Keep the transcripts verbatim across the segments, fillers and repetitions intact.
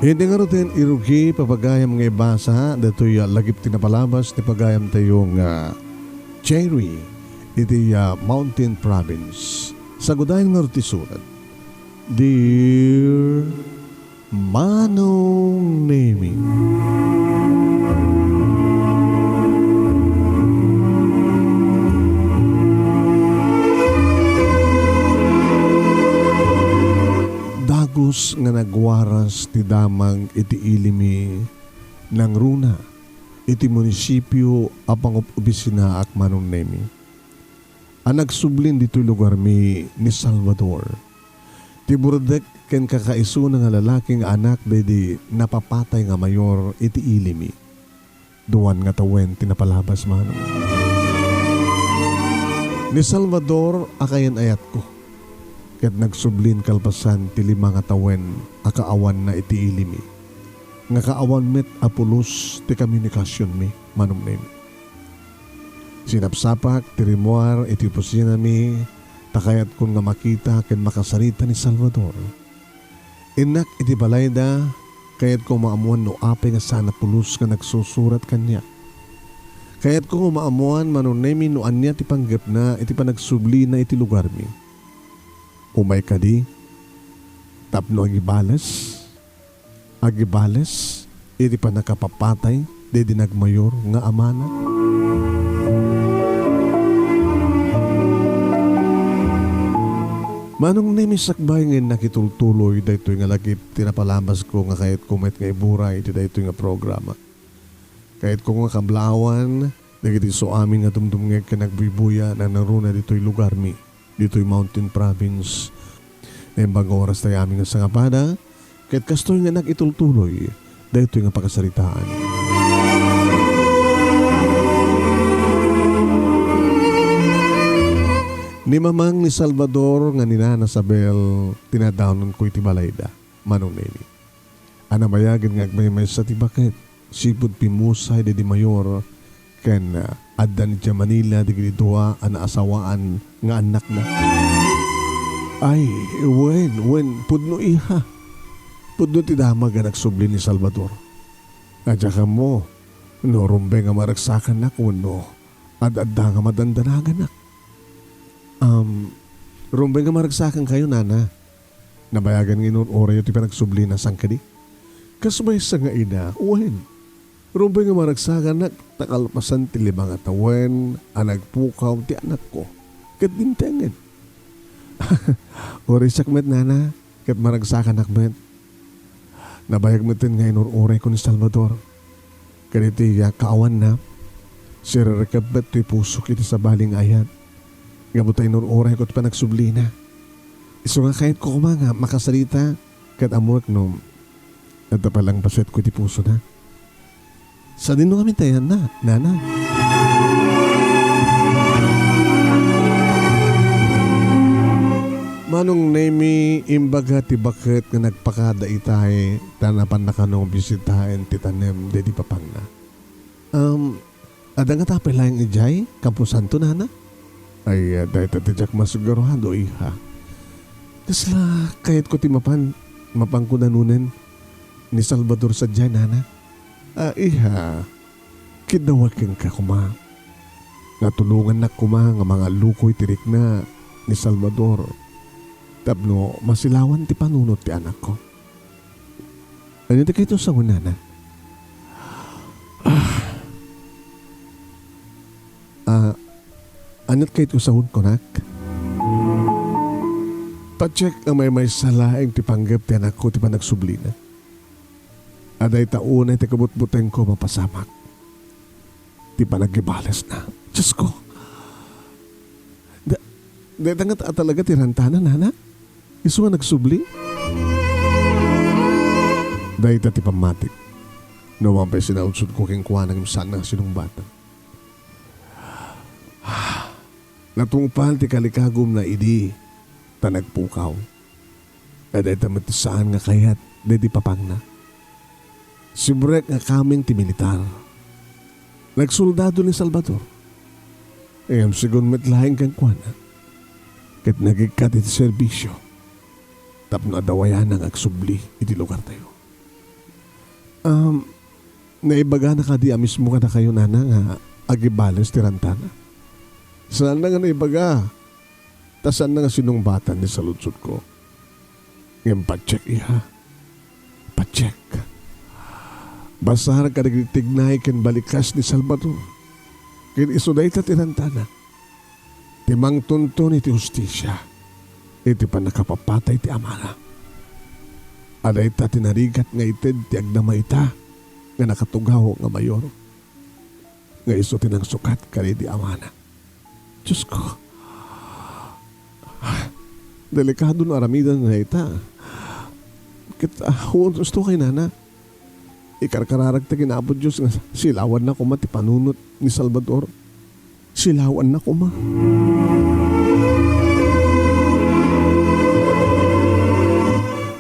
Iti ngaruden, irugi, papagayam nga ibasa daytoy a lagip ti napalabas ti pagayamtayo nga Cherry iti, ah, Mountain Province. Sagudayen ngarud ti surat. Dear Manong Nemi. Dagus nga nagwaras ti damag iti ilimi, nangruna iti munisipio a pangub-ubisinaak, Manong Nemi, a nagsublin ditoy lugarmi ni Salvador, ti burdek ken kakaisuna nga lalaki nga anak daydi napapatay nga mayor iti ilimi. Duan nga tawen ti napalabas, Manong. Ni Salvador a kayan-ayatko, ket nagsublin kalpasan ti lima nga tawen a kaawanna iti ilimi, nga kaawan met a pulos ti komunikasionmi, Manong Nemi. Sinapsapak ti rimmuar iti opisinami, ta kayatkon nga makita ken makasarita ni Salvador. Innak iti balayda, kayatko nga maammoan no apay nga saan a pulos nga nagsusurat kaniak. Kayatko nga maammoan, Manong Nemi, no ania ti panggepna iti panagsublina iti lugarmi. Umay kadi tapno agibales, agibales iti pannakapapatay daydi nagmayor nga amana. Manong Nemi, sakbay nga innak itultuloy daytoy nga lagip ti napalabasko nga kayatko met nga iburay iti daytoy nga programa. Kayatko nga kablaawan dagiti isuamin nga dumdumngeg ken agbuybuya nangruna ditoy lugarmi, ditoy Mountain Province. Naimbag nga oras tayo amin nga sangapada, ket kastoy nga innak itultuloy daytoy nga pakasaritaan. Ni mamang ni Salvador nga ni Nana Sabel ti nadawnonko iti balayda, Manong Nemi. A namayagen nga agmaymaysa ti baket, sipud pimmusay daydi mayor, ken, ah, adda idiay Manila dagiti dua a naasawaan nga annakna. Ay, wen, wen, pudno, iha. Pudno ti damag a nagsubli ni Salvador. Diak ammo no rumbeng a maragsakannak wenno ad-adda nga madandanaganak. Um, rumbeng a maragsakankayo, Nana. Nabayagen nga inur-urayyo ti panagsublina, saan kadi? Kas maysa nga ina, wen. Rumbeng nga maragsakannak, ta kalpasan ti lima nga tawen a nagpukaw ti anakko, ket dimtengen. Uray siak met, Nana, ket maragsakannak met. Nabayag metten nga inur-urayko ni Salvador. Kadaytoy a kaawanna, sirrekep met toy pusok iti sabali nga ayat, gapu ta inur-urayko ti panagsublina. Isu nga kayatko koma nga makasarita ket ammoek no adda pay laeng pasetko iti pusona. Sadino ngamin ti ayanna, Nana? Manong Nemi, imbaga ti baket nga nagpakada itay, ta napanna kano bisitaen ti tanem daydi papangna. Um, adda ngata pay laeng idiay Camposanto, Nana? Ay, ah, dayta ti diak masiguruado, iha. Kasla kayatko ti mapan, mapanko nanunen ni Salvador sadiay, Nana? Ah, iha, kiddawek kenka koma. Natulongannak koma nga mangallukoy ti rikna ni Salvador tapno masilawan ti panunot ti anakko. Ania ti kayatko sawen, Nana? Ah. Ah, ania ti kayatko sawen, kunak? Patiek a maymaysa laeng ti panggep ti anakko ti panagsublina. A dayta unay ti kabutbutengko a mapasamak. Ti panagibalesna. Diosko! Da-, dayta ngata talaga ti rantana, Nana? Isu nga nagsubli? Dayta ti pammatik. No awan pay sinaudsodko kenkuana ngem saan nga sinungbatna. Natungpal ti kalikagumna idi ta nagpukaw. Dayta met ti saan nga kayat daydi papangna. Sibrek nga kameng ti militar. Nagsoldado ni Salvador. Ngem sigun met laeng kenkuana, ket nagikkat iti serbisio tapno adda wayana nga agsubli iti lugartayo. Um, naibagana kadi a mismo kadakayo, nana, nga agibales ti rantana? Saanna nga naibaga, ta saanna nga sinungbatan ni saludsodko. Ngem patiek, iha. Patiek. Basar kadagiti tignay ken balikas ni Salvador. Ken isu dayta ti rantana. Ti mangtunton iti hustisia iti pannakapapatay ti amana. A dayta ti narigat nga ited ti agdama ita nga nakatugaw nga mayor. Nga isu ti nangsukat kadaydi amana. Diosko, delikado no aramiden dayta. Ket, ah, husto kay nana, ikarkararagta ken Apo Dios nga silawanna koma ti panunot ni Salvador. Silawanna koma.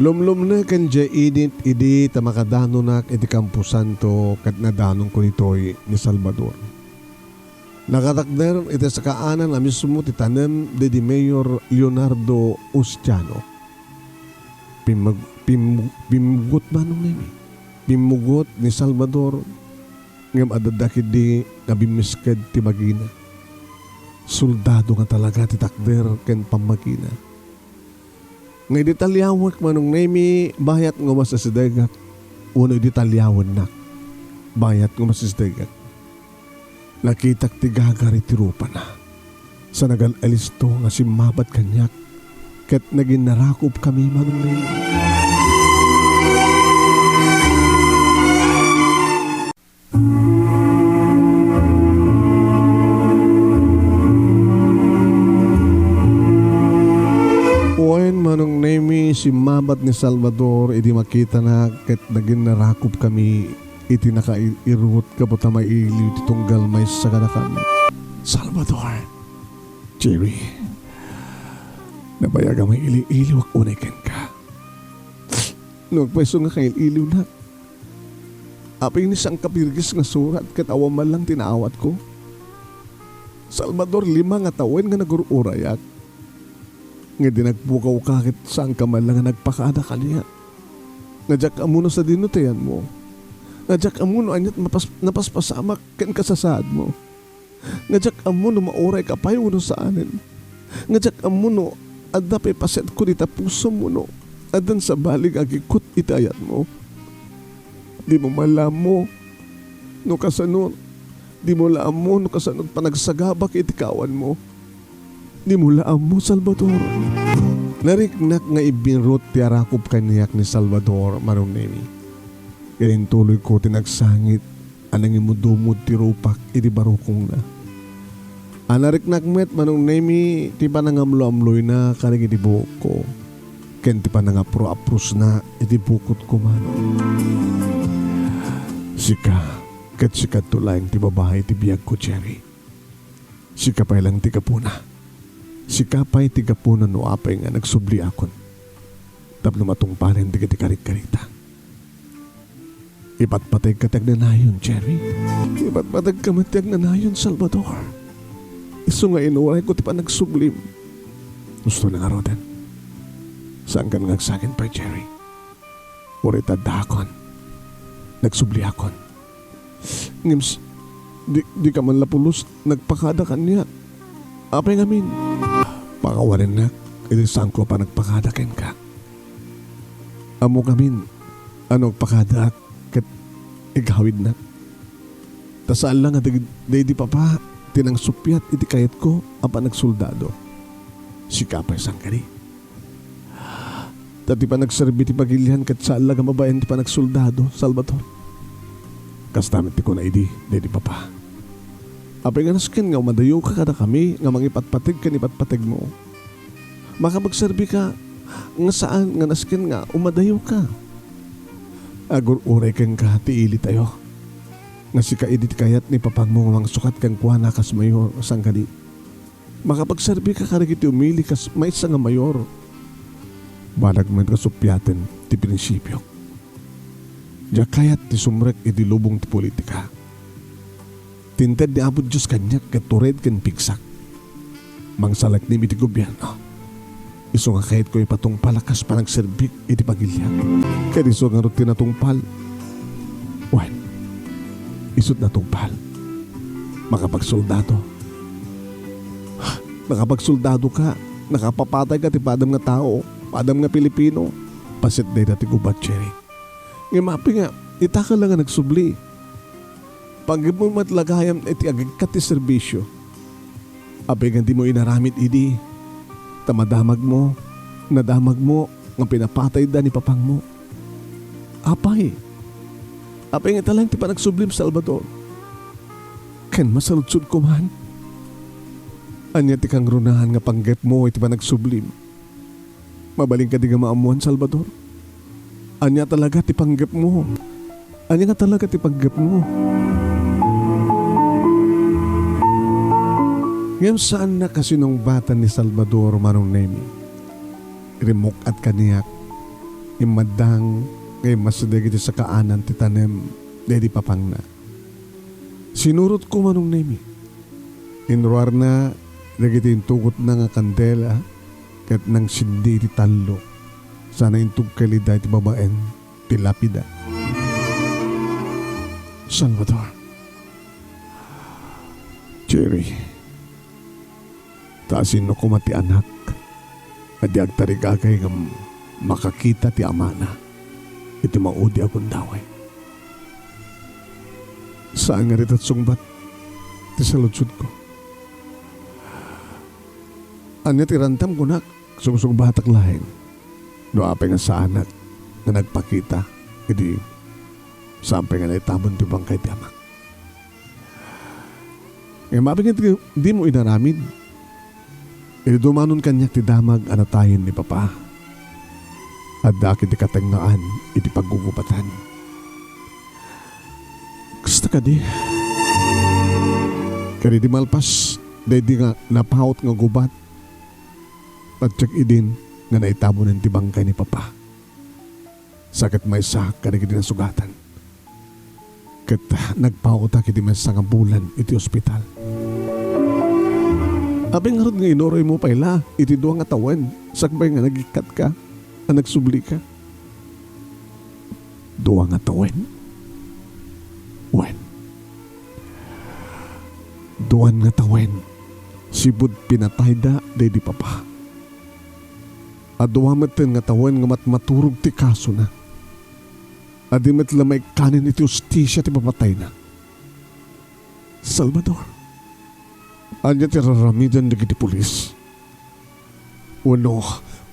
Lumlumneken diay init idi ta makadanonak iti kamposanto ket nadanonko ditoy ni Salvador. Nakatakder iti sakaanan a mismo ti tanem daydi Mayor Leonardo Ustiano. Pimmug-, pimmug-, pimmugot manong Nemi. Pimmugot ni Salvador, ngem adda ketdi nga bimmisked ti bagina. Soldado nga talaga ti takder ken pammagina. Nga idi taliawek manong Nemi, bayat nga umasidegak, wenno idi taliawennak, bayat nga umasidegak. Nakitak ti gagar iti rupana. Sa nagal-alisto nga simmabat kaniak, ket naginnarakop kami manong Nemi. Wen, manong Nemi, simmabat ni Salvador idi makitanak ket naginnarakop kami iti nakair-irut gapu ta mailiw ti tunggal maysa kadakami. Salvador, Jerry, nabayag a mailiw-iliwak unay kenka. No agpayso nga kail-iliwnak, apay ni saan kabirges nga surat ket awan man lang ti naawatko? Salvador, lima nga tawen nga nagur-urayak. Nga idi nagpukawka ket saanka man lang nga nagpakada kaniak. Nga diak ammo no sadino ti ayanmo. Nga diak ammo no aniat mapas-, napaspasamak ken kasasaadmo. Nga diak ammo no maurayka pay wenno saanen. Nga diak ammo no adda pay pasetko dita pusom wenno addan sabali nga agikut iti ayatmo. Dimo man la ammo no kasano, dimo la ammo no kasano panagsagabak iti kawanmo. Dimo la ammo, Salvador. Nariknak nga ibbirut ti arakop kaniak ni Salvador, Manong Nemi. Ket intuloyko ti nagsangit a nangimudumod ti rupak iti barukongna. A nariknak met, Manong Nemi, ti panangamlo-amloyna kadagiti buokko ken ti panangapro-aprosna iti bukotko, Manong. Sika ket sikato laeng ti babai ti biagko, Jerry. Sika pay laeng ti gapuna. Sika pay ti gapuna no apay nga nagsubliakon tapno matungpalen dagiti karit-karita. Ipatpategka ti agnanayon, Jerry. Ipatpategka met ti agnanayon, Salvador. Isu nga inurayko ti panagsublim. Hustona ngaruden. Saankan nga agsangit pay, Jerry. Uray ta addaakon. Nagsubliakon. Ngem s-, di, dika man la pulos nagpakada kaniak. Apay ngamin? Pakawalennak iti saanko a panagpakada kenka. Ammok ngamin a no agpakadaak ket igawidnak. Ta saan la nga dag-, daydi papa ti nangsuppiat iti kayatko a panagsoldado. Sika pay saan kadi? Ta ti panagserbi ti pagilian ket saan la nga babaen ti panagsoldado, Salvador. Kasta met ti kuna idi daydi papa. Apay nga nasken nga umadayoka kadakami nga mangipatpateg ken ipatpategmo? Makapagserbika nga saan nga nasken nga umadayoka. Agur-uray kenka ti ilitayo. Nga sika idi ti kayat ni papangmo nga mangsukat kenkuana kas mayor, saan kadi? Makapagserbika kadagiti umili kas maysa nga mayor. Banag met nga suppiaten ti prinsipiok. Diak kayat ti sumrek iti lubong ti politika. Ti inted ni Apo Dios kaniak ket tured ken pigsak. Mangsalaknib iti gobierno. Isu nga kayatko ipatungpal a kas panagserbik iti pamiliak. Ket isu ngarud ti natungpal. Wen, isu't natungpal. Makapagsoldado. Nakapagsoldadoka, nakapapatayka ti padam nga tao, padam nga Pilipino. Paset dayta ti gubat, Cherry. Ngem apay nga, ita ka la nga nagsubli? Panggepmo met la gayam iti agikkat ti serbisio. Apay nga dimo inaramid idi, ta madamagmo, nadamagmo nga pinapatayda ni papangmo. Apay? Apay nga ita laeng ti panagsublim, Salvador? Ken masaludsodko man, ania ti kangrunaan nga panggepmo iti panagsublim? Mabalin kadi nga maammuan, Salvador? Ania talaga ti panggepmo? Ania nga talaga ti panggepmo? Ngem saannak a sinungbatan ni Salvador, Manong Nemi. Rimmuk-at kaniak, immaddang nga immasideg iti sakaanan ti tanem daydi papangna. Sinurotko, Manong Nemi. Inruarna dagiti intugotna nga kandela ket nangsindi iti tallo, sana intugkal ida iti babaen ti lapida. Salvador. Cherry. Ta asino koma ti anak a di agtarigagay ngem makakita ti amana iti maudi a gundaway? Saan nga dita sungbat ti saludsodko. Ania ti rantam, kunak, sugsugbatak laeng. No apay nga saanak nga nagpakita, idi saan pay nga naitabon ti bangkay ti amak. Ngem apay nga di, dimo inaramid? Idi dumanon kaniak ti damag a natayen ni Papa, addaak iti katengngaan iti paggugubatan. Kasta kadi, ket idi malpas daydi nga napaut nga gubat, patiek idin nga naitabonen ti bangkay ni Papa. Sa ket maysa kadagiti nasugatan. Ket nagpautak iti maysa nga bulan iti ospital. Apay ngarud nga inuraymo pay la iti dua nga tawen sakbay nga nagikkatka a nagsublika? Dua nga tawen? Wen, duan nga tawen sipud pinatayda daydi Papa. A dua metten nga tawen nga matmaturog ti kasona. A di met la maikkanen iti hustisia ti papatayna. Salvador, ania ti raramiden dagiti pulis? Wenno,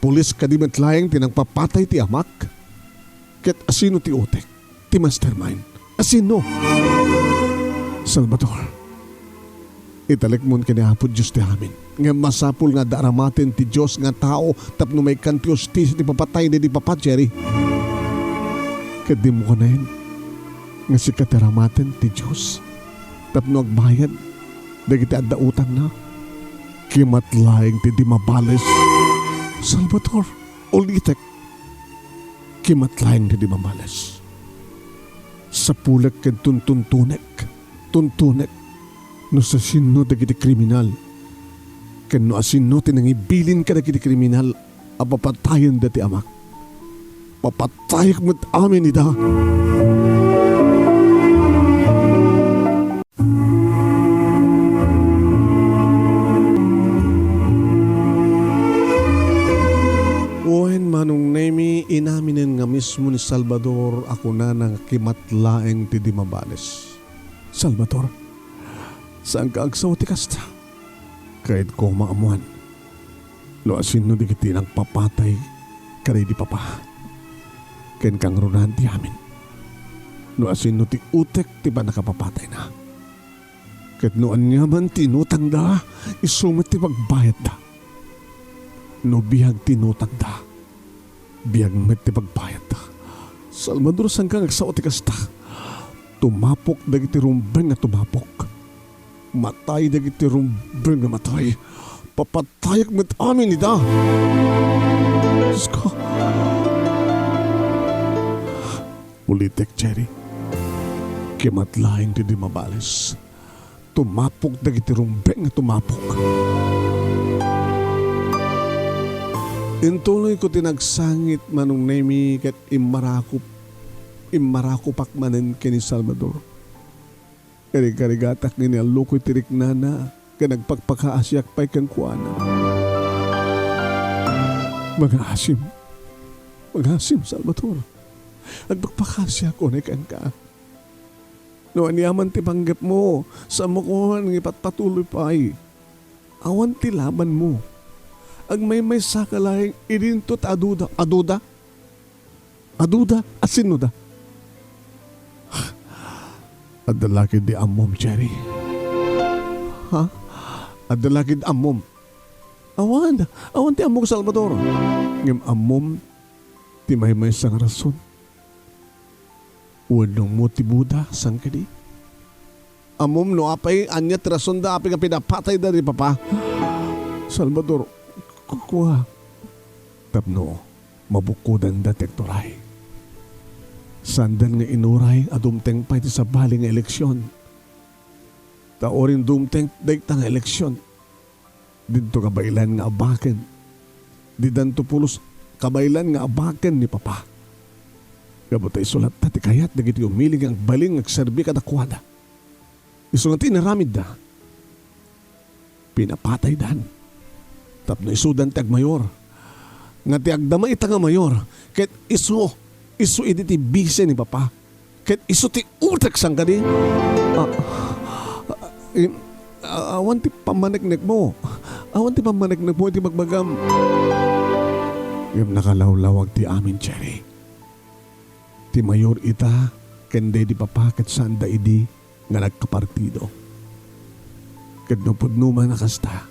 pulis kadi met laeng ti nangpapatay ti amak? Ket asino ti utek, ti mastermind? Asino? Salvador, italekmon ken ni Apo Dios ti amin. Ngem masapul nga adda aramaten ti Dios nga tao tapno maikkan ti hustisia ti papatay daydi Papa, Cherry. Ket dimo kanaen nga sika ti aramaten ti Dios tapno agbayad dagiti adda utangna? Kimat laeng ti di mabales. Salvador, ulitek. Kimat laeng ti di mabales. Sapulek ken tuntuntunek. Tuntunek no siasino dagiti kriminal ken no asino ti nangibilin kadagiti kriminal a papatayenda ti amak. Papatayek met amin ida. Wen, Manong Nemi, inaminen nga mismo ni Salvador a kunana nga kimat laeng ti di mabales. Salvador, saanka agsao ti kasta? Kayatko maammoan no asino dagiti nagpapatay kadaydi Papa ken kangrunaan ti amin. No asino ti utek ti pannakapapatayna. Ket no ania man ti inutangda, isu met ti pagbayadda. No biag ti inutangda, biag met ti pagbayadda. Salvador, saanka nga agsao ti kasta? Tumapok dagiti rumbeng nga tumapok. Matay dagiti rumbeng nga matay. Papatayek met amin ida. Diosko. Ulitek, Cherry. Kimat laeng ti di mabales. tumapok dagiti rumbeng nga tumapok. Intuloyko ti nagsangit, Manong Nemi, ket immarakop, immarakopak manen ken ni Salvador. Karigkarigatak nga iniallokoy ti riknana, ken agpakpakaasiak pay kenkuana. Mangaasim. Mangaasim, Salvador. Agpakpakaasiak unay kenka. No aniaman ti panggepmo, saanmo koma nga ipatpatuloy pay. Awan ti labanmo. Agmaymaysaka laeng idinto ta aduda. Aduda? Aduda? Asinoda? Adda la ketdi ammom, Jerry. Ha? Adda la ketdi ammom? Awan. Awan ti ammok, Salvador. Ngem ammom ti maymaysa nga rason. Wenno mo ti Buda, saan kadi? Ammom no apay, ania ti rasonda apay nga pinapatayda ni Papa? Salvador, ku-, kua. Tapno mabukkodanda ti agturay. Saandan nga inuray a dumteng pay ti sabali nga eleksion. Ta uray dumteng dayta nga eleksion, didto kabaelan nga abaken. Didanto pulos kabaelan nga abaken ni Papa. Gapu ta isu latta ti kayat dagiti umili nga agbalin nga agserbi kadakuada. Isu nga ti inaramidda, pinapataydan. Tapno isudan ti agmayor. Nga ti agdama ita nga mayor, ket isu, isu idi ti bisi ni Papa. Ket isu ti utek, saan kadi? Ah, ah, im-, ah, awan ti pammaneknekmo. Awan ti pammaneknekmo iti bagbagam. Ngem nakalawlawag ti amin, Jerry. Ti mayor ita ken daydi Papa ket saanda idi nga nagkapartido. Ket no pudno man a kasta,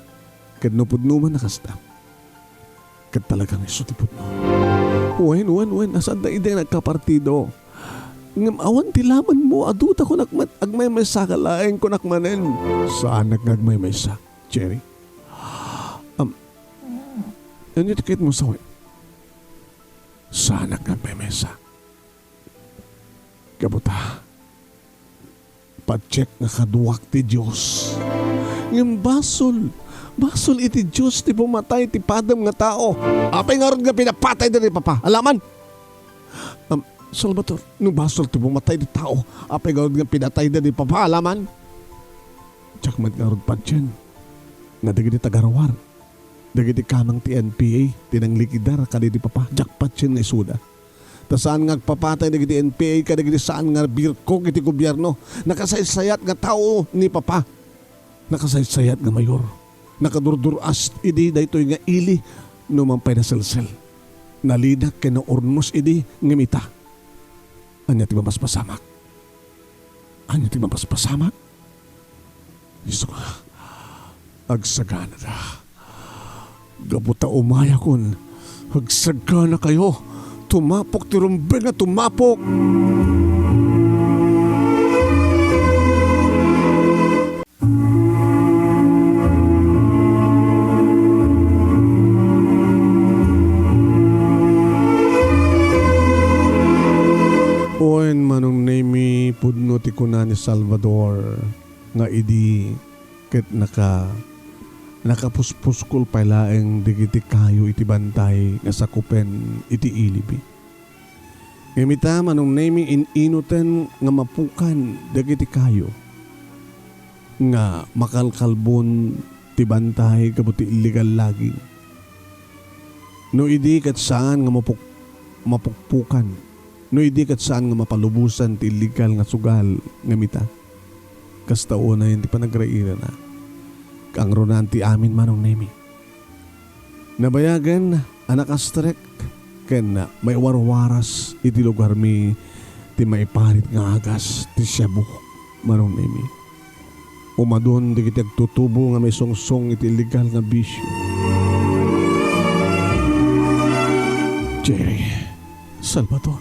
ket no pudno man a kasta, ket talagang isu ti pudno. Wen, wen, wen, a saanda idi nga nagkapartido. Ngem awan ti labanmo, aduda kunak met, agmaymaysaka laeng kunak manen. Saanak nga agmaymaysa, Jerry. Am, ania ti kayatmo sawen? Saanak nga agmaymaysa. Gapu ta, patiek nga kaduak ti Dios. Ngem basol, basol iti Dios ti pumatay ti padem nga tao. Apay ngarud nga pinapatayda ni Papa? Alaman? Am, Salvador, no basol ti pumatay ti tao, apay ngarud nga pinatayda ni Papa? Alaman? Diak met ngarud patien nga dagiti tagaruar, dagiti kamang ti N P A ti nanglikidar kadaydi Papa, diak patien nga isuda. Ta saan nga agpapatay dagiti N P A kadagiti saan nga birkok iti gobierno. Nakasaysayat nga tao ni Papa. Nakasaysayat nga mayor. Nakadurdur-as idi daytoy nga ili no man pay naselsel. Nalinak ken naurnos idi ngem ita. Ania ti mapaspasamak? Ania ti mapaspasamak? Isu nga, agsaganada. Gapu ta umayakon, agsaganakayo. Tumapok ti rumbeng a tumapok. Wen, Manong Nemi, pudno ti kuna ni Salvador nga idi ket naka-, nakapuspuskol pay laeng dagiti kayo iti bantay nga sakupen iti ilibi. Ngem ita, Manong Nemi, in-inuten nga mapukan dagiti kayo nga makalkalbon ti bantay gapu ti illegal logging. No idi ket saan nga mapuk-, mapukpukan, no idi ket saan nga mapalubosan ti illegal nga sugal nga mita, kasta unay ti panagrairana. Kaangrunan ti amin, Manong Nemi. Nabayagen a nakastrek ken maiwarwaras iti lugarmi ti maiparit nga agas ti shabu, Manong Nemi. Umadun dagiti agtutubo nga maisungsong iti illegal nga bisio. Jerry, Salvador,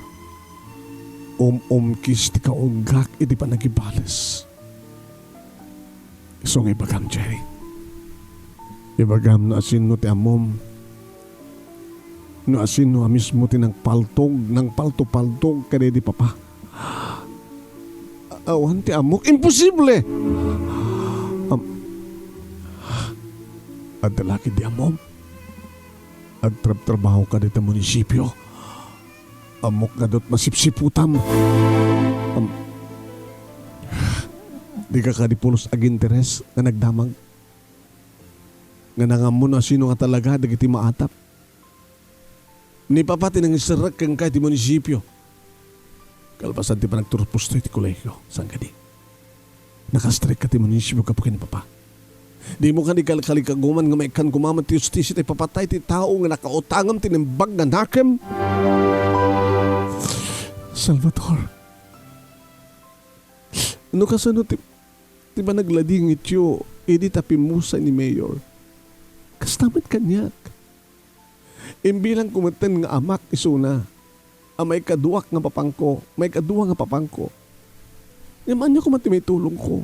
um-umkis ti kaunggak iti panagibales. Isu nga ibagam, Jerry. Ibagam no asino ti ammom. No asino a mismo ti nangpaltog, nangpaltopaltog kadaydi Papa. A-, awan ti ammok. Imposible! Adda la ketdi ammom? Agtrabtrabahoka dita munisipio. Ammok nga adda masipsiputam. Am-, dika kadi pulos aginteres nga nagdamag? Nga nangammo no asino nga talaga dagiti maatap? Ni Papa ti nangiserrek kenka iti munisipio. Kalpasan ti panagturposto iti kolegio, saan kadi? Nakastrikka ti munisipio gapu ken ni Papa. Dimo kadi kalkalikaguman nga maikkan koma met ti hustisia ta ipapatay ti tao nga nakautangam ti naimbag nga nakem? Salvador, no kasano ti, ti panagladingityo idi ta pimmusay ni Mayor? Kasta met kaniak. Imbilangko metten nga amak isuna a maikaduak nga papangko, maikadua nga papangko. Ngem ania koma ti maitulongko?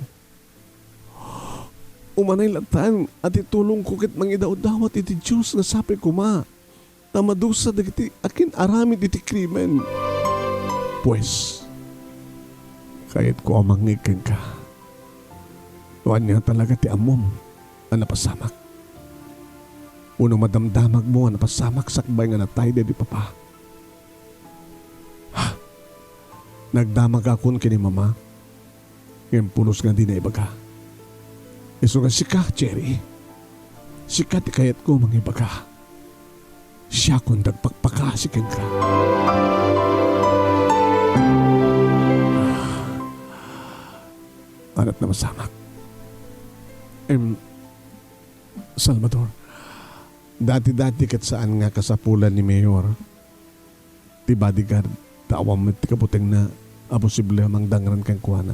Umanay latta a ti tulongko ket mangidawdawat iti Dios nga sapay koma ta madusa dagiti akin-aramid iti krimen. Pues, kayatko a mangngeg kenka. No ania talaga ti ammom a napasamak? Wenno madamdamagmo a napasamak sakbay nga natay daydi Papa? Ha! Nagdamagakon ken ni Mama, ngem pulos nga dina ibaga. Isu nga sika, Cherry, sika ti kayatko a mangibaga. Siakon ti agpakpakasi kenka. Ania ti napasamak? Em, Salvador, dati-dati ket saan nga kasapulan ni Mayor ti bodyguard ta awan met ti kabutengna a posible a mangdangran kenkuana.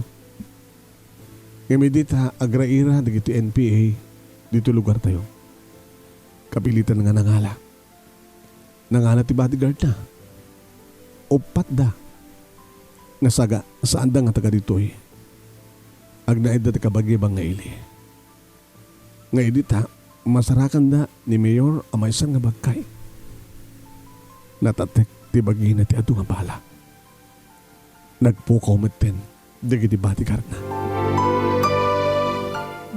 Ngem idi ta agraira dagiti N P A ditoy lugartayo, kapilitan nga nangala. Nangala ti bodyguardna. Uppatda. Nga saga-, saanda nga taga ditoy. Agnaedda ti kabagiban nga ili. Nga idi ta, masarakanda ni Mayor a maysa nga bangkay. Natatek ti bagina ti adu nga bala. Nagpukaw metten dagiti bodyguardna.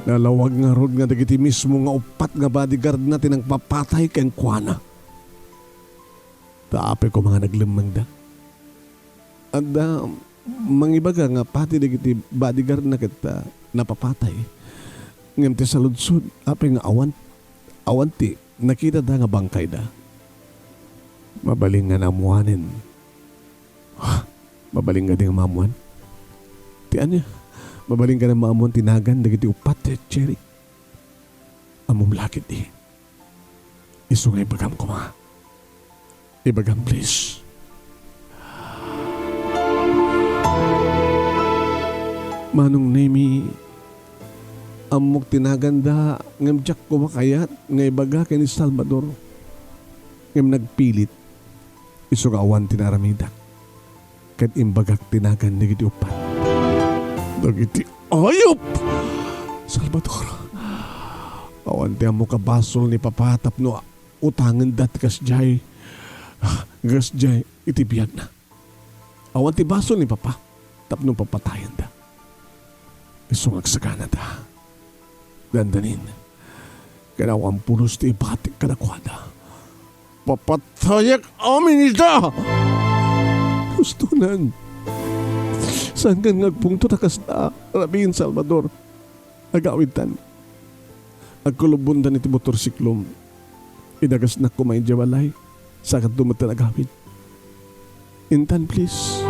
Nalawag ngarud nga dagiti mismo nga uppat nga bodyguardna ti nangpapatay kenkuana. Ta apay koma nga naglemmengda. Adda mangibaga nga pati dagiti bodyguardna ket, ah, napapatay. Ngem ti saludsod, apay nga awan, awan ti nakitada nga bangkayda? Mabalin nga naammoanen. Ha? Mabalin kadi nga maammoan? Ti ania? Mabalin kadi nga maammoan ti nagan dagiti uppat, Cherry? Ammom la ketdi. Isu nga ibagam koma. Ibagam, please. Manong Nemi, ammok ti naganda, ngem diak koma kayat nga ibaga ken ni Salvador. Ngem nagpilit. Isu nga awan ti naaramidak. Ket imbagak ti nagan dagiti uppat. Dagiti ayup! Salvador, awan ti ammok a basol ni Papa tapno utangenda ti kasdiay, kasdiay iti biagna. Awan ti basol ni Papa tapno papatayenda. Isu nga agsaganada. Dandanin, ket awan pulos ti ibatik kadakuada. Papatayak amin ita! Hustonan. Saankan nga agpungtot a kasta, Rabin Salvador. Agawidtan. Agkulubbondan iti motorsiklom. Idagasnak koma idiay balay. Sakadto met ti agawid. Intan, please.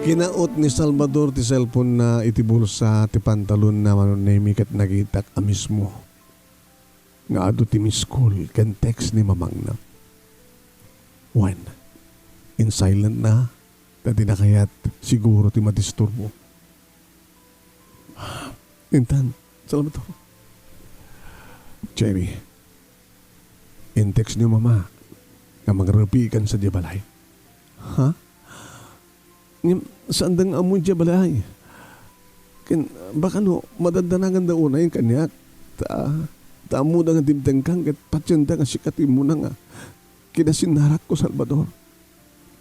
Kinaot ni Salvador ti cellphone-na iti bulsa ti pantalonna, Manong Nemi, ket nakitak a mismo nga adu ti miss call ken text ni mamangna. Wen, in-silent-na, ta dina kayat siguro ti madisturbo. Intan, Salvador. Cherry, in-text ni Mama nga mangrupiikan sadiay balay. Ha? Ngem, saanda nga ammo idiay balay. Ken, baka no, madandanaganda unay kaniak. Ta, ta ammoda nga dimtengkan ket patienda nga sika ti immuna nga kinasinarakko, Salvador.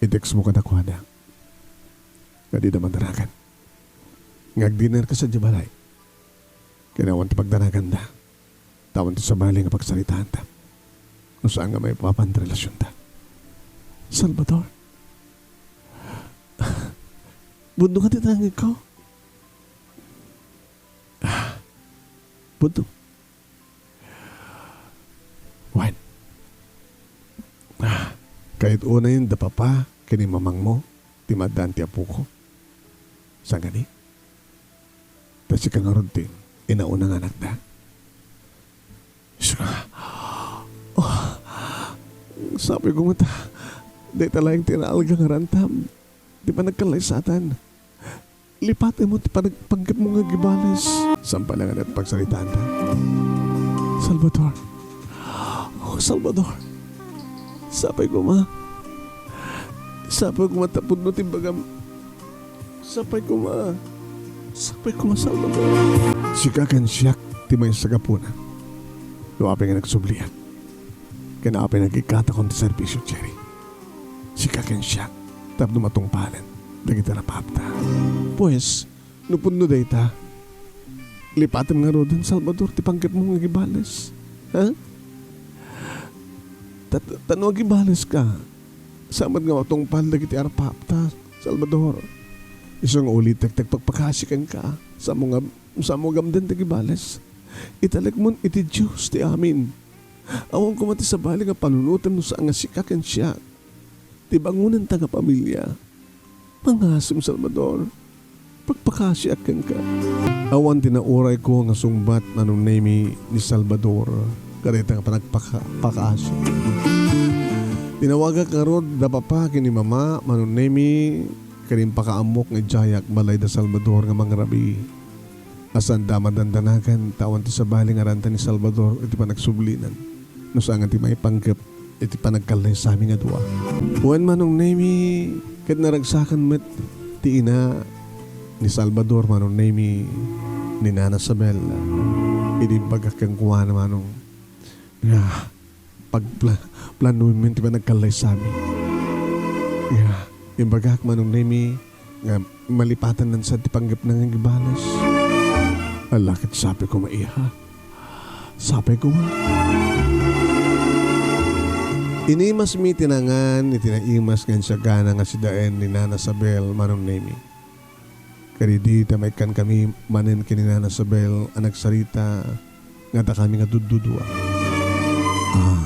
I-text mo kadakuada nga dida madanagan. Nga agdinerka sadiay balay. Ken awan ti pagdanaganda. Ta awan ti sabali nga pagsaritanta. No saan nga maipapan ti relasionta. Salvador. Pudno kadi ti nangngegko? Ah, pudno. Wen. Ah, kayat unayen da papa ken ni mamangmo ti maaddaan ti apoko. Saan kadi? Ta sika ngarud ti inauna nga anakda. Isu nga, oh, sapay koma ta dayta laeng ti naalga nga rantam ti panagkallaysatan. Lipatem ti panag-, panggepmo nga agibales. Saan pay la nga dayta ti pagsaritanta. Salvador. Oh, Salvador. Sapay koma. Sapay koma ta pudno ti bagam. Sapay koma. Sapay koma, Salvador. Sika ken siak ti maysa gapuna. No apay nga nagsubliak. Ken apay nga agikkatakon ti serbisio, Jerry. Sika ken siak tapno matungpalen dagiti rapaapta. Pues, no pudno dayta, lipatem ngaruden, Salvador, ti panggepmo nga agibales. Ha? Ta, ta no agibaleska, saan met nga matungpal dagiti rapaapta, Salvador. Isu nga ulitek ti agpakpakaasi kenka. Saanmo nga, saanmo nga amden ti agibales. Italekmon iti Dios ti amin. Awan koma ti sabali nga panunotem no saan nga sika ken siak ti bangonenta nga pamilia. Pangasem, Salvador. Pakpakasiak kenka. Awan ti naurayko nga sungbat, Manong Nemy, ni Salvador kadayta nga panagpaka-, pakaasi. Tinawagak ngarud da papa ken ni mama, Manong Nemy, ken impakaammok nga idiayak balay da Salvador nga mangrabii. A saanda madandanagan ta awan ti sabali nga aranta ni Salvador iti panagsublinan, no saan nga ti maipanggep iti panagkallaysami nga dua. Wen, Manong Nemy, ket naragsakan met ti ina ni Salvador, Manong Nemy, ni Nana Sabel, idi imbagak kenkuana, Manong, nga pagpla-, planoenmi ti panagkallaysami. Nga imbagak, Manong Nemy, nga malipatanna sa ti panggepna nga agibales. Ala, ket sapay koma, iha. Sapay koma. Inimasmi ti nangan iti naimas nga insiagana nga sidaen ni Nana Sabel, Manong Nemy. Kadidi ta maikkankami manen ken ni Nana Sabel a nagsarita nga dakami nga duddudua. Ah.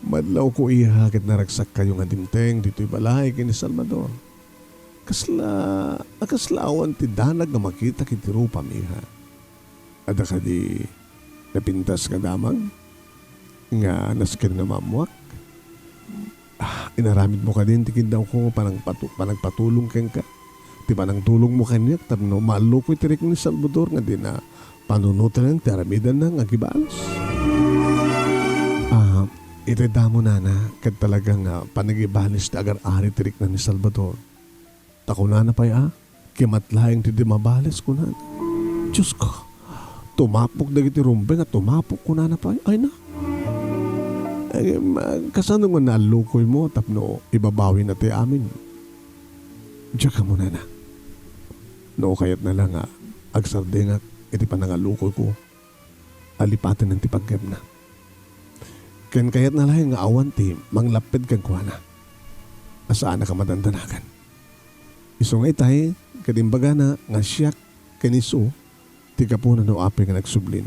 Madlawko, iha, ket naragsakkayo nga dimteng ditoy balay ken ni Salvador. Kasla, a kasla awan ti danag nga makitak iti rupam, iha. Adda kadi napintas nga damag nga nasken nga maammoak? Ah, inaramidmo kadin ti kiddawko nga panangpatu-, panagpatulong kenka? Ti panangtulongmo kaniak tapno maallukoy ti rikna ni Salvador nga dina panunoten ti aramidenna nga agibales? Ah, itay damo, Nana, ket talaga nga panagibales ti agar-ari ti rikna ni Salvador. Ta kunana pay a, "Kimat laeng ti di mabales," kunana. Diosko, tumapok dagiti rumbeng a tumapok, kunana pay. Ay na. Ay, ma-, kasano nga naallukoymo tapno ibabawina ti amin? Diak ammo, Nana. No kayatna la nga agsardengak iti panangallukoyko, a lipatenan ti panggepna. Ken kayatna laeng nga awan ti manglapped kenkuana a saanna a madandanagan. Isu nga itay, ket imbagana nga siak ken isu ti gapuna no apay nga nagsublin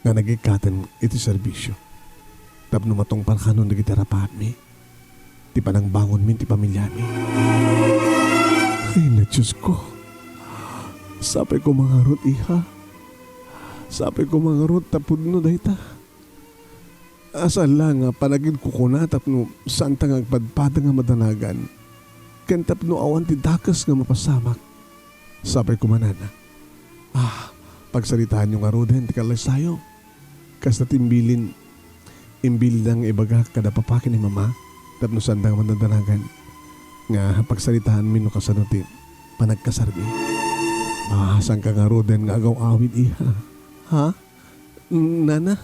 nga nagikkaten iti serbisio tapno matungpalkanon dagiti rapaapmi ti panangbangonmi ti pamiliami. Ay na, Diosko. Sapay koma ngarud, iha. Sapay koma ngarud ta pudno dayta. Saan la nga panagkukuna tapno saanta nga agpadpada nga madanagan, ken tapno awan ti dakes nga mapasamak. Sapay koma, Nana. Ah, pagsaritaanyo ngaruden ti kallaysayo. Kasta ti imbilin, imbilin nga ibagak kada papa ken ni mama tapno saanda nga madandanagan nga pagsaritaanmi no kasano ti panagkasarbi. Ah, saanka ngaruden nga agaw-awid, iha? Ha? Nana?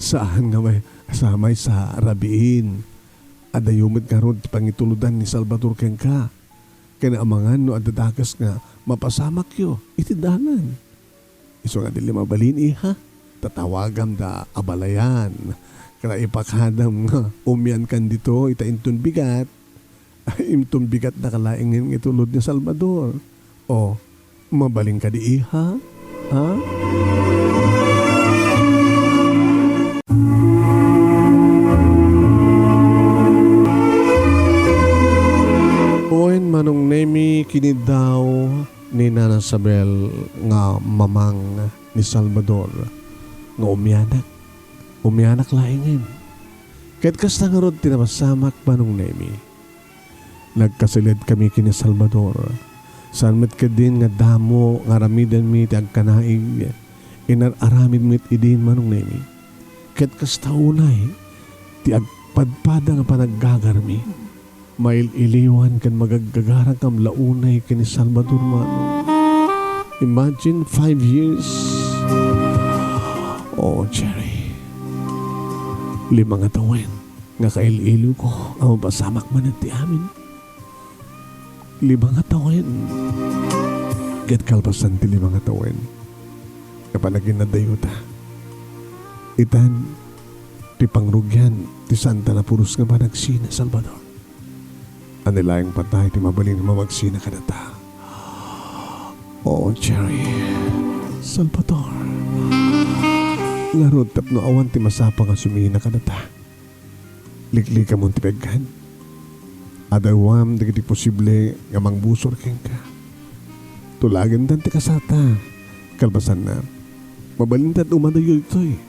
Saan nga may, sa maysa rabiin. Adayo met ngarud ti pangitulodan ni Salvador kenka. Ken amangan no adda dakes nga mapasamakyo iti dalan. Isu nga di mabalin, iha, ta tawagam da abalayan. Ken ipakadam nga umiankan ditoy ta inton bigat, ay, inton bigat da ka laengen nga itulod ni Salvador. O, mabalin kadi, iha? Ha? Wen, Manong Nemi, kinidaw ni Nana Sabel nga mamang ni Salvador nga umianak. Umianak laengen. Ket kasta ngarud ti napasamak, Manong Nemi. Nagkasiled kami ken ni Salvador. Saan met ketdin nga damo nga aramidenmi ti agkanaig. Inar-aramid met idin, Manong Nemi. Ket kasta unay ti agpadpada nga panaggagarmi. Mail-iliwan ken magaggagarangkam la unay ken ni Salvador, Manong. Imagine, five years. Oh, Jerry. Lima nga tawen nga kail-iliwko a mapasamak manen ti amin. Lima nga tawen. Ket kalpasan ti lima nga tawen, nga panaginadayota, itan ti pangrugian ti saan ta napuros nga panagsina, Salvador. Ania laeng patay ti mabalin nga mamagsina kadata. Oh, Jerry. Salvador. Ngarud, tapno awan ti masapa nga sumina kadata, liklikamon ti peggad. Adawam dagiti posible nga mangbusor kenka. Tulagendan ti kasata. Kalpasanna, mabalinta umadayo ditoy,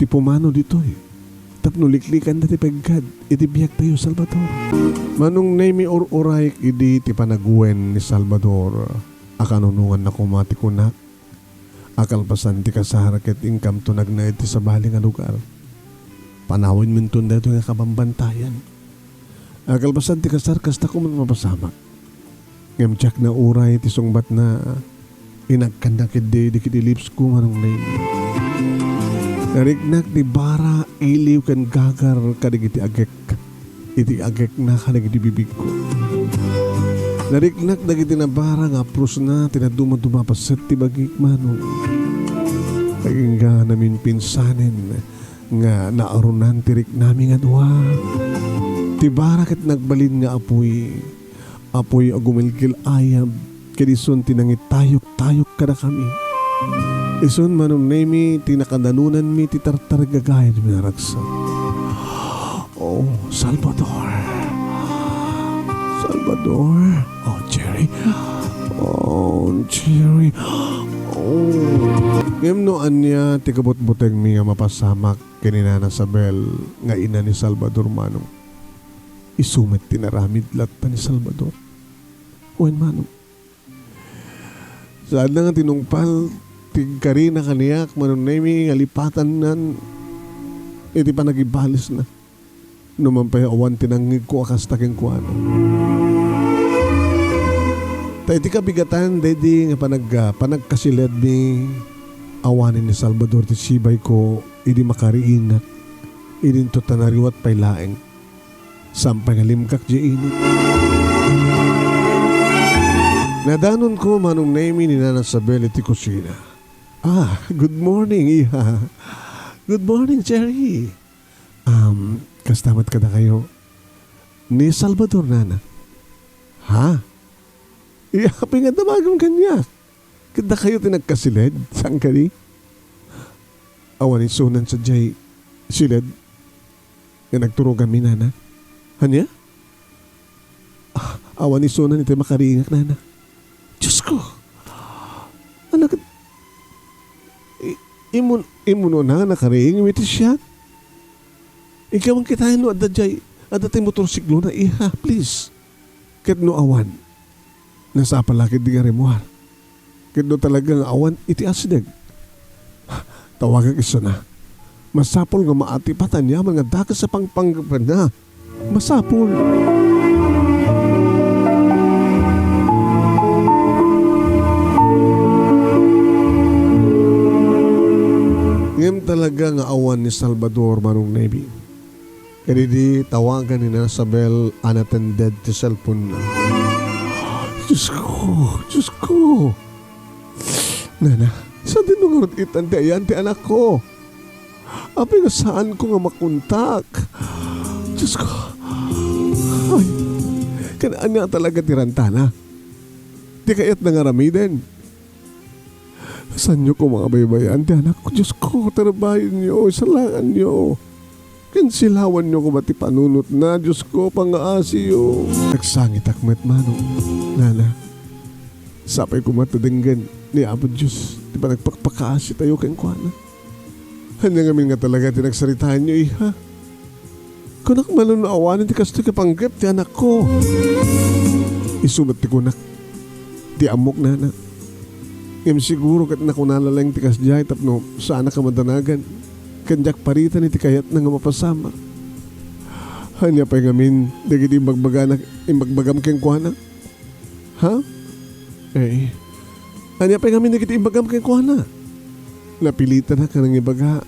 ti pumano ditoy, tapno liklikanda ti peggad iti biagtayo, Salvador. Manong Nemi, ur-urayek idi ti panaguwen ni Salvador a kanunonganna koma ti kunak a kalpasan ti kasar ket inkamto nagna iti sabali nga lugar. Panawenminton daytoy nga kabambantayan. A kalpasan ti kasar, kasta koma ti mapasamak. Ngem diak nauray ti sungbatna, inagkanna ketdi dagiti lipsko, Manong Nemi. Nariknak ti bara, iliw ken gagar kadagiti agek iti agekna kadagiti bibigko. Nariknak dagiti nabara nga aprosna ti nadumaduma paset ti bagik, Manong. Agingga naminpinsanen nga naarunan ti riknami nga dua. Ti bara ket nagbalin nga apuy. Apuy a gumilgil ayab, ket isun ti nangitayok-tayok kadakami. Isun, Manong Nemi, ti nakananonanmi ti tartargagayan mi naragsak. Oh, Salvador. Salvador. Oh, Jerry. Oh, Jerry. Oh. Ngem no ania ti kabutbutengmi nga mapasamak ken ni Nana Sabel nga ina ni Salvador, Manong, isu met ti naramid latta ni Salvador. Wen, Manong. Saanna nga tinungpal ti karina kaniak, Manong Nemi, nga lipatannan iti panagibalisna. Numan pay awan ti nangngegko a kasta kenkuana. Ta iti kabigatan daydi nga panag-, panagkasiledmi, awanen ni Salvador ti sibayko idi makariingak, idinto ta nariwat pay laeng. Saan pay nga limgak diay init. Nadanonko, Manong Nemi, ni Nana Sabel iti kusina. Ah, good morning, iha. Good morning, Jerry. Um, kasta met kadakayo ni Salvador, Nana? Ha? Iha, apay nga damagem kaniak? Ket dakayo ti nagkasiled, saan kadi? Awan isunan sadiay siled nga nagturoganmi, Nana. Ania? Ah, awan isunan iti makariingak, Nana. Diosko! Ania ket, i-, immun-, immuno, Nana, kariingmi ti siak? Ikaw, kitaem no adda diay, adda ti motorsiklona, iha, please. Ket no awan, nasapal la ketdi nga rimmuar. Ket no talaga nga awan iti asideg, tawagak isuna. Masapul nga maatipat aniaman nga dakes a pangpangpengna. Masapul. Ngem talaga nga awan ni Salvador, Manong Nemi. Kadidi, tawagan ni Nana Sabel, unattended ti cellphone-na. Diosko, Diosko! Nana, sadino ngarud itan ti ayan ti anakko? Apay nga saanko nga makontak? Diosko! Ay, ken ania talaga ti rantana? Ti kayatna nga aramiden? Saanyo koma nga baybay-an ti anakko? Diosko, tarbayenyo, isalakanyo. Ken silawanyo koma ti panunotna, Diosko, pangaasiyo. Nagsangitak met, Manong. Nana, sapay koma ta denggen ni Apo Dios ti panagpakpakaasitayo kenkuana. Ania ngamin nga talaga ti nagsaritaanyo, iha? Kunak man no awanen ti kastoy nga panggep ti anakko. Isu met ti kunak. Di ammok, Nana. Ngem siguro ket nakunana laeng ti kasdiay tapno saanak a madanagan ken diak paritan iti kayatna nga mapasamak. Ania pay ngamin dagiti imbagbagana, imbagbagam kenkuana? Ha? Eh, ania pay ngamin dagiti imbagam kenkuana? Napilitanak nga nangibaga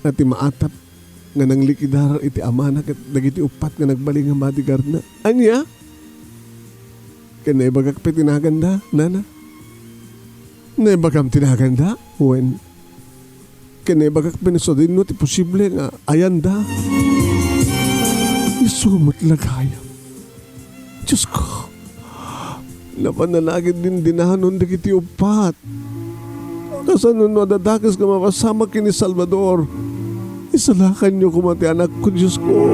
a ti maatap nga nanglikidar iti amana ket dagiti uppat nga nagbalin nga bodyguard-na. Ania? Ken naibagak pay ti naganda, Nana? Naibagam ti naganda? Wen, ken naibagak pay no sadino ti posible nga ayanda? Isu met la gayam. Diosko, napan nalagid dindinanon dagiti uppat. Kasano no adda dakes nga mapasamak ken ni Salvador? Isalakanyo koma ti anakko, Diosko.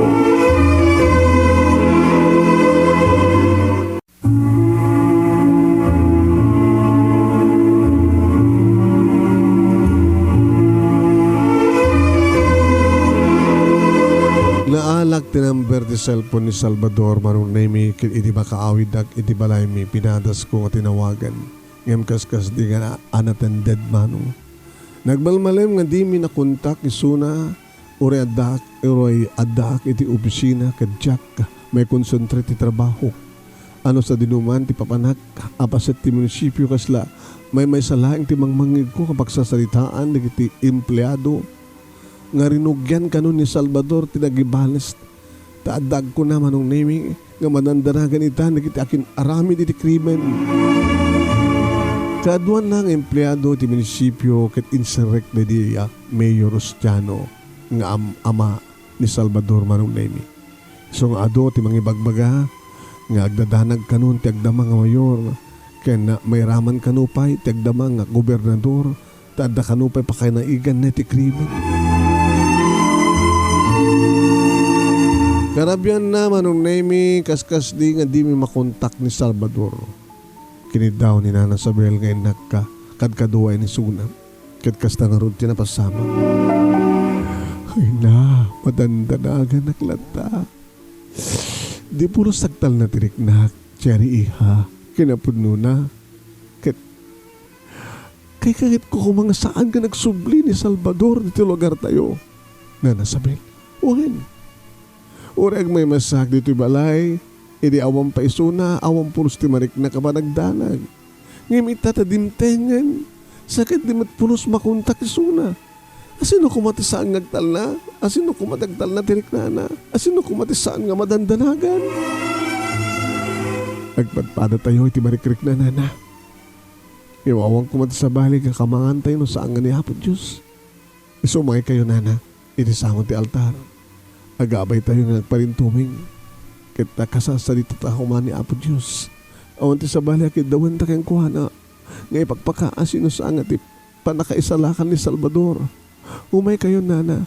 Naalak ti number ti cellphone ni Salvador, Manong Nemy, ket idi makaawiddak iti balaymi, pinadasko nga tinawagan. Ngem kaskasdi nga na-, unattended, Manong. Nagmalmalem nga dimi nakontak isuna, uray addaak, uray addaak iti opisina ket diak maikonsentra iti trabahok. A no sadino man ti papanak a paset ti munisipio, kasla maymaysa laeng ti mangmangngegko nga pagsasaritaan dagiti empleado nga rinugian kano ni Salvador ti nagibales. Ta adda agkuna, Manong Nemy, nga madandanagan ita dagiti akin-aramid iti krimen. Kaaduanna nga empleado iti munisipio ket inserrek daydi a Mayor Rustiano nga am-, ama ni Salvador, Manong Nemy. Isu nga adu ti mangibagbaga nga agdadanag kanon ti agdama nga mayor ken mairaman kano pay ti agdama nga gobernador ta adda kano pay pakainaiganna iti krimen. Karabianna, Manong Nemy, kaskasdi nga dimi makontak ni Salvador. Kiniddaw ni Nana Sabel nga innakka kadkadua inisuna. Ket kasta ngarud ti napasamak. Ay na, madandanaganak latta. Di pulos agtalna ti riknak, Cherry, iha, kinapudnona. Ket Kaikakitko koma nga saan nga nagsubli ni Salvador ditoy lugartayo, Nana Sabel. Wen, uray agmaymaysaak ditoy balay, idi awan pay isuna, awan pulos ti mariknak a panagdanag. Ngem ita ta dimtengen, sakit di met pulos makontak isuna. Asino koma ti saan nga agtalna? Asino koma ti agtalna ti riknana? Asino koma ti saan nga madandanagan? Agpadpadatayo iti marikriknanana. Ngem awan koma ti sabali nga kamangantayo no saan nga ni Apo Dios. Isu umay kayo, Nana, iti sango ti altar. Agabaytayo nga agparintumeng. Ket ta kasasaditata koma ni Apo Dios. Awan ti sabali a kiddawenta kenkuana nga ipakpakaasi no saan nga ti pannakaisalakan ni Salvador. Umay kayo, Nana.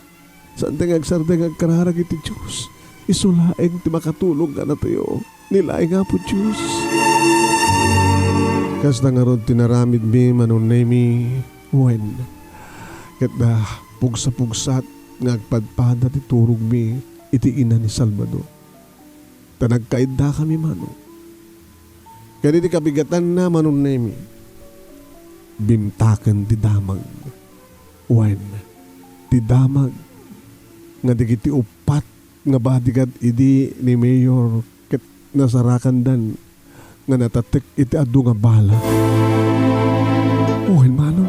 Saantay nga agsardeng nga agkararag iti Dios. Isu laeng ti makatulong kadatayo. Ni laeng Apo Dios. Kasta ngarud ti naramidmi, Manong Nemy, wen, ket da pugsa-pugsat nga agpadpada ti turogmi iti ina ni Salvador. Ta nagkaiddakami, Manong. Ken iti kabigatanna, Manong Nemy, bimtaken ti damag. Wen, ti damag nga dagiti uppat nga bodyguard idi ni Mayor ket nasarakandan nga natatek iti adu nga bala. Wen, Manong,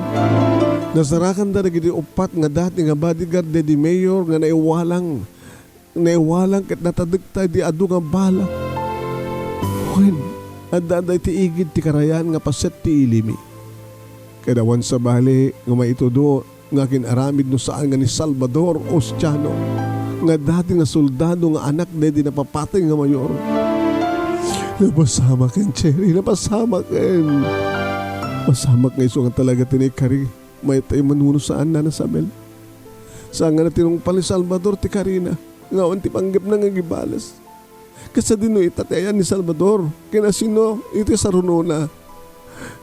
nasarakanda dagiti uppat nga dati nga bodyguard daydi Mayor nga naiwalang naiwalang ket natadekta idi adu nga bala. Wen, adda dayta igid ti karayan nga paset ti ilimi. Ket awan sabali nga maitudo nga akin-aramid no saan nga ni Salvador Ostiano, nga dati nga soldado nga anak daydi napapatay nga mayor. Napasamaken, Cherry, napasamaken. Masamak nga isu nga talaga ti naikari, mayat a immanuno saan, Nana Sabel. Saan nga natinungpal ni Salvador ti karina, nga awan ti panggepna nga agibales. Kasadino ita ti ayan ni Salvador? Ken asino iti sarunona?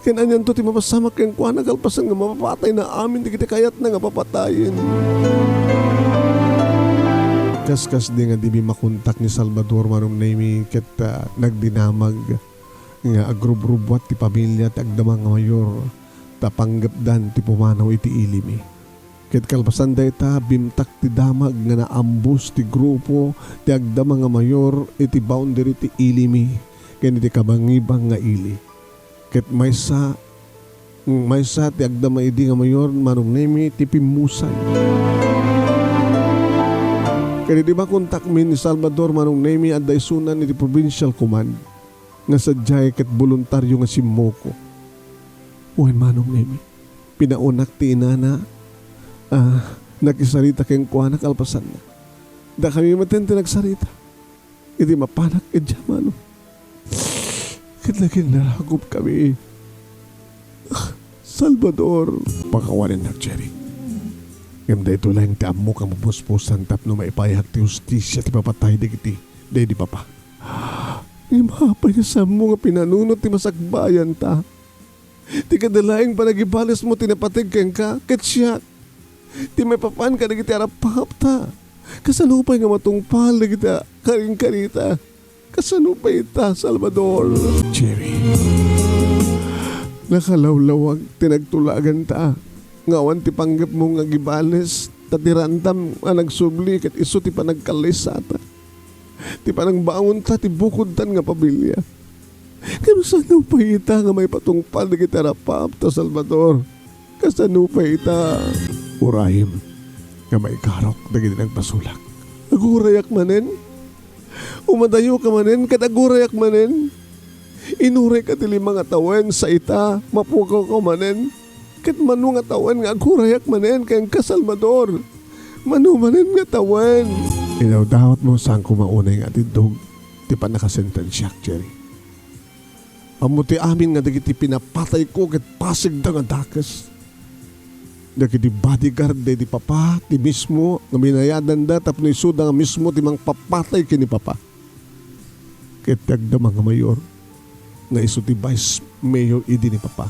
Ken anianto ti mapasamak kenkuana kalpasan nga mapapatayna amin dagiti kayatna nga papatayen? Kaskasdi nga di makontak ni Salvador, Manong Nemi, ket, ah, nagdinamag nga agrubrubbuat ti pamilia ti agdama nga mayor, ta panggepdan ti pumanaw iti ilimi. Ket kalpasan dayta, bimtak ti damag nga naambus ti grupo ti agdama nga mayor iti boundary ti ilimi ken iti kabangibang nga ili. Ket maysa, maysa ti agdama idi nga mayor, Manong Nemi, ti pimmusay. Ket idi makontakmi ni Salvador, Manong Nemi, adda isunan iti provincial command nga sadiay ket boluntario nga simmuko. Wen, Manong Nemi, pinaawnak ti inana a nakisarita kenkuana kalpasanna. Dakami metten ti nagsarita iti mapanak idiay, Manong. Ket naginnarakupkami. Salvador. Pakawanennak, Cherry. Ngem daytoy laeng ti ammok a mapuspusan tapno maipaayhak ti hustisia ti papatay dagiti, daydi papa. Ngem apay nga saanmo nga pinanunot ti masakbayanta? Ti kada laeng panagibalesmo ti napateg kenka, ket siak ti maipapan kadagiti arapahapta. Kasano pay nga matungpal dagiti karinkarita? Kasano pay ita, Salvador? Cherry, nakalawlawag ti nagtulaganta nga awan ti panggepmo nga agibales, ta ti randam a nagsubli ket isu ti panagkallaysata. Ti panangbangonta ti bukodtan nga pamilia. Kasano pay ita nga maipatungpal dagiti arapahapta, Salvador? Kasano pay ita? Urayem nga maikarok dagiti nagbasolak. Agurayak manen? Umadayoka manen ket agurayak manen? Inurayka ti lima nga tawen, sa ita, mapukawka manen? Ket mano nga tawen nga agurayak manen kenka, Salvador? Mano manen nga tawen? Idawdawatmo, saanko nga unay nga atiddog ti pannakasentensiak, Cherry. Ammo ti amin nga dagiti pinapatayko ket pasigda nga dakes. Dagiti bodyguard daydi papa ti mismo nga binayadanda tapno isuda nga mismo ti mangpapatay ken ni papa. Ket ti agdama nga mayor nga isu ti vice mayor idi ni papa.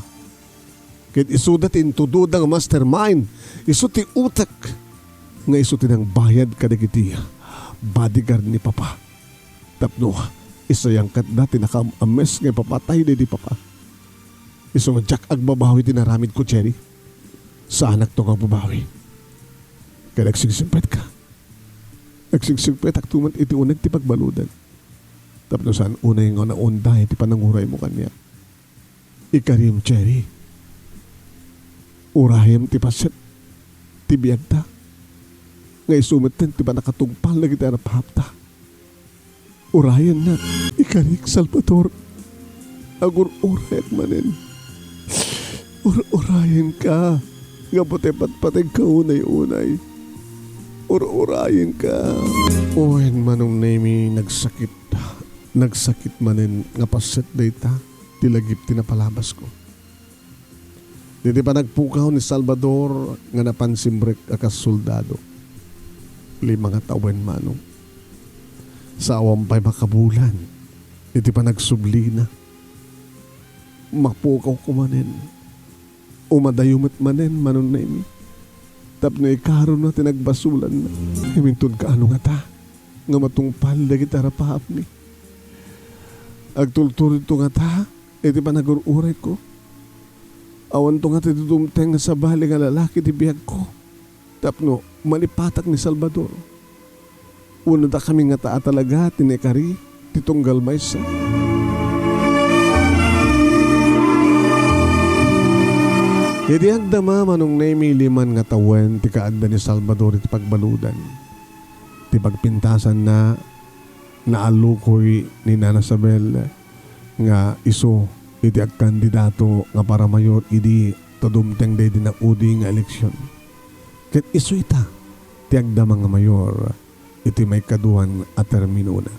Ket isuda ti intudoda nga mastermind, isu ti utek nga isu ti nangbayad kadagiti bodyguard ni papa tapno isayangkatda ti nakaam-ames nga ipapatay daydi papa. Isu nga diak agbabawi ti naramidko, Cherry. Saanakto nga agbabawi. Ket agsigsigpetka. Agsigsigpetakto met iti uneg ti pagbaludan. Tapno saan unay nga naunday ti pananguraymo kaniak. Ikarim, Cherry. Urayem ti paset ti biagta. Nga isu metten ti pannakatungpal dagiti arapahapta. Urayennak, ikarik, Salvador. Agur-urayak manen. Ur-urayenka. Gapu ta ipatpategka unay-unay. Ur-urayenka. Wen, Manong Nemi, nagsakit. Nagsakit manen nga paset dayta ti lagip ti napalabasko. Daydi panagpukaw ni Salvador nga napan simrek a kas soldado. Lima nga tawen, Manong. Sa awan pay makabulan iti panagsublina. Mapukawko manen. Umadayo met manen, Manong Nemi. Tapno ikarona ti nagbasolanna. Ngem inton kaano ngata nga matungpal dagiti arapahapmi? Agtulturidto ngata iti panagur-urayko? Awanto ngata ti dumteng nga sabali nga lalaki ti biagko tapno malipatak ni Salvador? Wenno dakami ngata a talaga ti naikari ti tunggal maysa? Idi agdama, Manong Nemi, liman nga tawen ti kaadda ni Salvador iti pagbaludan. ti pagpintasanna, naallukoy ni Nana Sabel nga isu iti agkandidato nga para mayor idi ta dumteng daydi naudi nga eleksion. Ket isu ita ti agdama nga mayor iti maikaduan a terminona.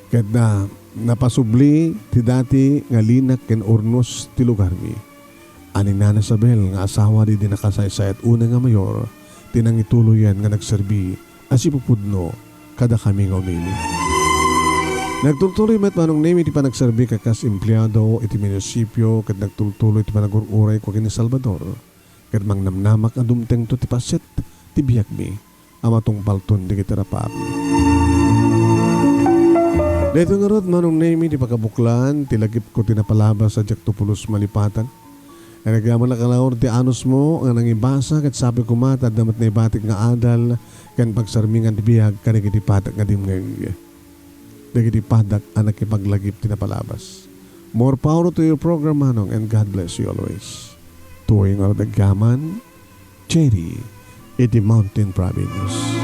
Ket na, napasubli ti dati nga linak ken urnos ti lugarmi. A ni Nana Sabel nga asawa daydi nakasaysayat unay nga mayor ti nangituloyan nga nagserbi a sipupudno kadakami nga umili. Nagtultuloy met Manong Nemi ti panagserbi ka kas empleado iti munisipio ket nagtultuloy ti panagur-urayko ken ni Salvador. Ket mangnamnamak a dumtengto ti paset ti biagmi a matungpalton dagiti rapaapmi. Daytoy ngarud, Manong Nemi, ti pakabuklan ti lagipko ti napalabas a diakto pulos malipatan. Ket agyamanak a laor ti anusmo nga nangibasa ket sapay koma ta adda met naibatik nga adal ken pagsarmingan ti biag kadagiti padak nga dimngeg. Dagiti padak a nakipaglagip ti napalabas. More power to your program, Manong, and God bless you always. Tuoy nga agyaman, Cherry, iti Mountain Province.